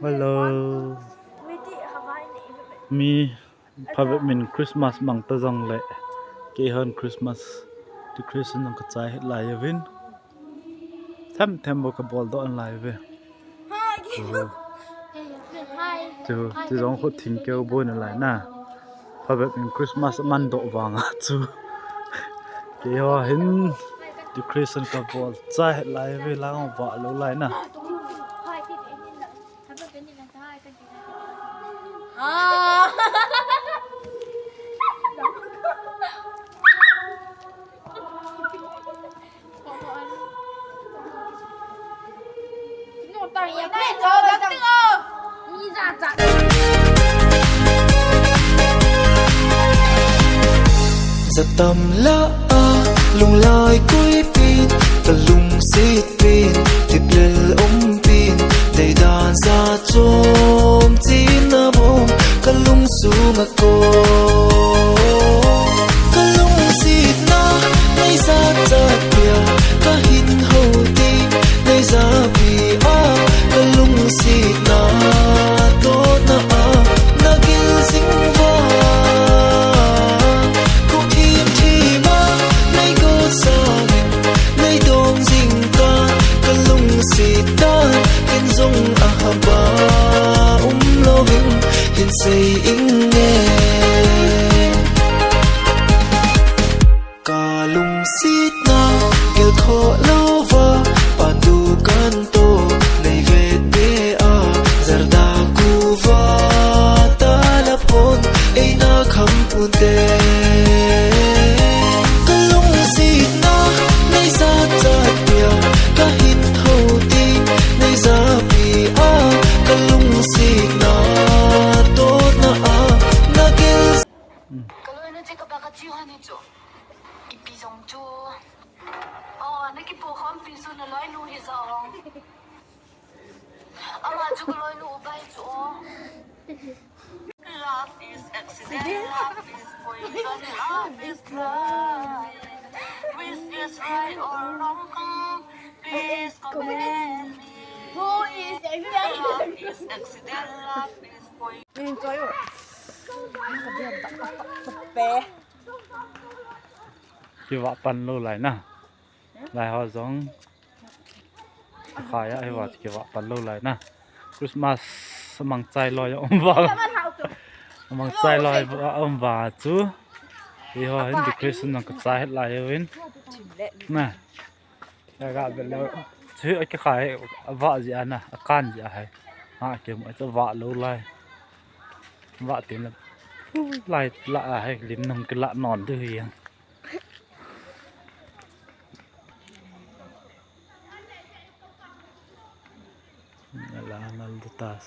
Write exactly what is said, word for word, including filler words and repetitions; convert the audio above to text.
Hello. Mi phabep min Christmas mang ta jongle, keihon Christmas decoration jong ka chai het lai uvin. Them them bou ka bol doh lai uve. Chu, chu, chu jong khu thingkeu bou na lai na. Phabep in Christmas man doh vang a chu. Keiho hin decoration ka bol chai het lai uve, lang vah lou lai na. Jatam la a lunglai kui pin, ka lungsit pin, tiplel um pin, deidan ja chom chin na bom, ka lungsung a ko. Ka lungsit na nei ja chat pia, ka hin ho ti nei ja pi a, ka lungsit na to na a, na gil jing va. Ko thim thim a nei go sa nei dong jing ta, ka lungsit ta, ken jong a haba um loving, hin sei ing nge. Ka lungsit na gel kho lou va, pan dukan to nei vet be a, zarda ku va, ta la phon ei na kham pun te. Ka lungsit na nei ja chat pia, ka hin ho ti nei ja pi a, ka lungsit na to na a, na gel. Ka loi na che ka ba ka chi ha ni chu. Ipi jong chu. Oh, na kipo khom pi su na loi nu hi jong. Ama chu ka loi nu u bai chu. Love is accident, love is poison, love is blind. Which is right or wrong, please comment me. Who is exactly? Love is accident, love is poison. Kivah pan lou lai na. Lai ho jong. Khai a, hi va, kivah pan lou lai na. Christmas a mang chai loi a um va. A mang chai loi a um va chu. Hi ho hin decoration jong ka chai het lai uvin. Na. Ka ga be lou. Chu a kikhai a vah ji a na, a kan ji a hai. Ha, ke mo chu vah lou lai. Vah tin la. Lai la a hai, lim nung kila non tu hi. Ala nal de tas.